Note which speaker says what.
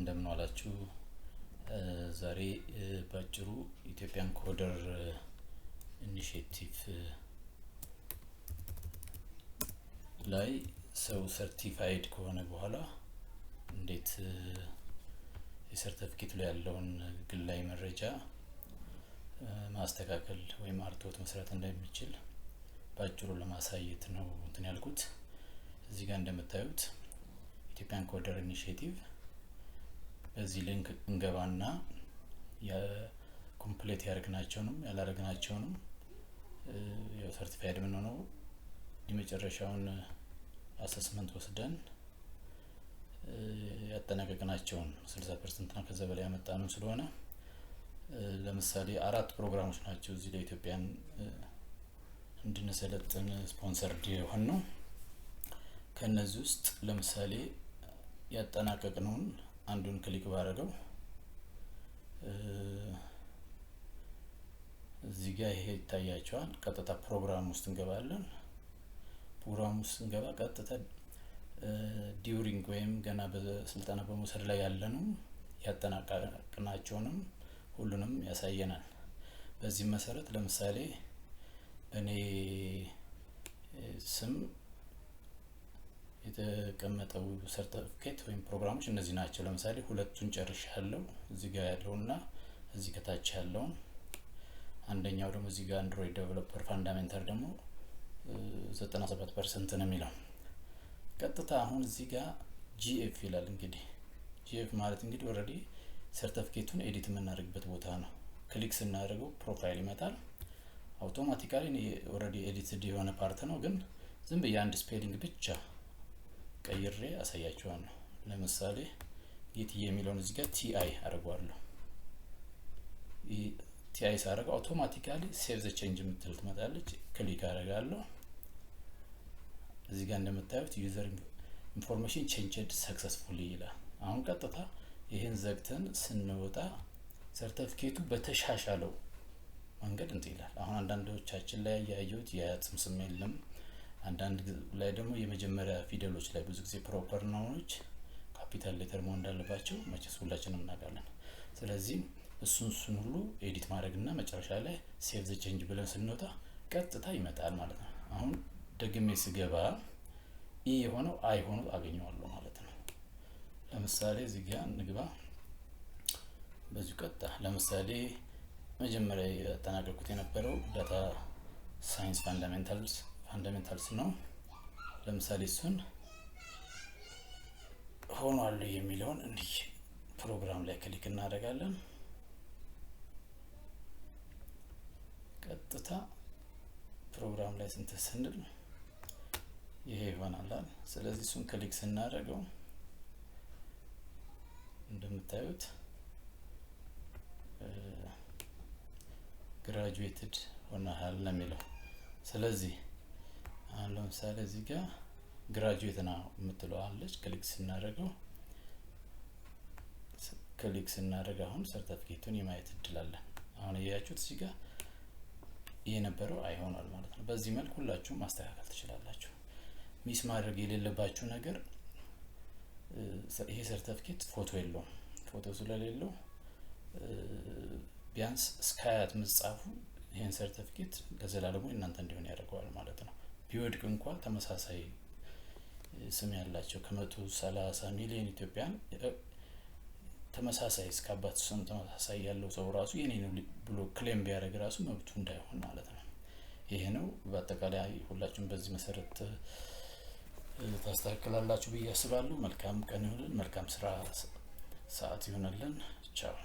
Speaker 1: እንደምን ዋላችሁ። ዛሬ በአጭሩ Ethiopian Coder Initiative ላይ ሰው certified ከሆነ በኋላ እንዴት የሰርተፊኬቱ ላይ ያለውን ግላዊ መረጃ ማስተካከል ወይም አርትዖት መስራት እንደሚችል በአጭሩ ለማሳየት ነው እንትን ያልኩት። እዚህ ጋር እንደምታዩት Ethiopian Coder Initiative በዚህ link እንገባና የ complete ያደረግናቸውንም ያላረግናቸውንም፣ ያው certified የምንሆነው የመጨረሻውን assessment ወስደን ያጠናቀቅናቸውን 60% ና ከዛ በላይ ያመጣነው ስለሆነ፣ ለምሳሌ አራት ፕሮግራሞች ናቸው እዚህ ለኢትዮጵያን እንድንሰለጥን sponsored የሆን ነው። ከእነዚህ ውስጥ ለምሳሌ ያጠናቀቅነውን አንዱን click ባደረገው እዚህ ጋር ይሄ ይታያቸዋል። ቀጥታ ፕሮግራም ውስጥ እንገባለን። ፕሮግራም ውስጥ ስንገባ ቀጥታ during ወይም ገና በስልጠና በመውሰድ ላይ ያለነው ያጠናቀቅናቸውንም ሁሉንም ያሳየናል። በዚህም መሰረት ለምሳሌ በእኔ ስም የተቀመጠው ሰርተፍኬት ወይም ፕሮግራሞች እነዚህ ናቸው። ለምሳሌ ሁለቱን ጨርሻለሁ፣ እዚህ ጋር ያለውና እዚህ ከታች ያለውን። አንደኛው ደግሞ እዚህ ጋር Android developer fundamental ደግሞ 97% ነው የሚለው። ቀጥታ አሁን እዚህ ጋር GF ይላል። እንግዲህ GF ማለት እንግዲህ already ሰርተፍኬቱን edit የምናደርግበት ቦታ ነው። Click ስናደርገው profile ይመጣል። Automatically already edited የሆነ part ነው፣ ግን ዝም ብዬ አንድ spelling ብቻ ቀይሬ አሳያችኋለሁ። ለምሳሌ ጌትዬ የሚለውን እዚህ ጋር TI አድርገዋለሁ። TI ሳደርገው automatically save the change የምትል ትመጣለች። Click አደርጋለሁ። እዚህ ጋር እንደምታዩት user information changed successfully ይላል። አሁን ቀጥታ ይህን ዘግተን ስንወጣ ሰርተፊኬቱ በተሻሻለው መንገድ እንትን ይላል። አሁን አንዳንዶቻችን ላይ ያየሁት የአያት ስም የለም። አንዳንድ ላይ ደግሞ የመጀመሪያ ፊደሎች ላይ ብዙ ጊዜ proper noun ኦች capital letter መሆን እንዳለባቸው መቼስ ሁላችንም እናውቃለን። ስለዚህ እሱን ሁሉ edit ማድረግ እና መጨረሻ ላይ save the change ብለን ስንወጣ ቀጥታ ይመጣል ማለት ነው። አሁን ደግሜ ስገባ E የሆነው I ሆኖ አገኘዋለሁ ማለት ነው። ለምሳሌ እዚህ ጋ እንግባ። በዚሁ ቀጥታ ለምሳሌ መጀመሪያ ያጠናቀቅኩት የነበረው data science fundamentals ነው። ለምሳሌ እሱን ሆኗል የሚለውን እንዲህ ፕሮግራም ላይ click እናደርጋለን። ቀጥታ ፕሮግራም ላይ ስንት ስንል ይሄ ይሆናል። ስለዚህ እሱን click ስናደርገው እንደምታዩት graduated ሆነሃል ነው የሚለው። ስለዚህ አሁን ለምሳሌ እዚህ ጋር graduate ነው የምትለው አለች። Click ስናደርገው አሁን ሰርተፊኬቱን የማየት እድል አለን። አሁን እያያችሁት እዚህ ጋር የነበረው I ሆኗል ማለት ነው። በዚህ መልክ ሁላችሁም ማስተካከል ትችላላችሁ። Miss ማድረግ የሌለባችሁ ነገር ይሄ ሰርተፊኬት ፎቶ የለውም። ፎቶ ስለሌለው ቢያንስ እስከ አያት ምጻፉ ይህን ሰርተፊኬት ለዘላለሙ እናንተ እንዲሆን ያደርገዋል ማለት ነው። ቢወድቅ እንኳ ተመሳሳይ ስም ያላቸው ከ130 ሚሊዮን ኢትዮጵያን ተመሳሳይ እስከ አባት ስም ተመሳሳይ ያለው ሰው ራሱ የኔ ነው ብሎ claim ቢያደርግ ራሱ መብቱ እንዳይሆን ማለት ነው። ይሄ ነው። በአጠቃላይ ሁላችሁም በዚህ መሰረት ታስተካክላላችሁ ብዬ አስባለሁ። መልካም ቀን ይሁንልን። መልካም ስራ ሰዓት ይሁንልን። ቻው።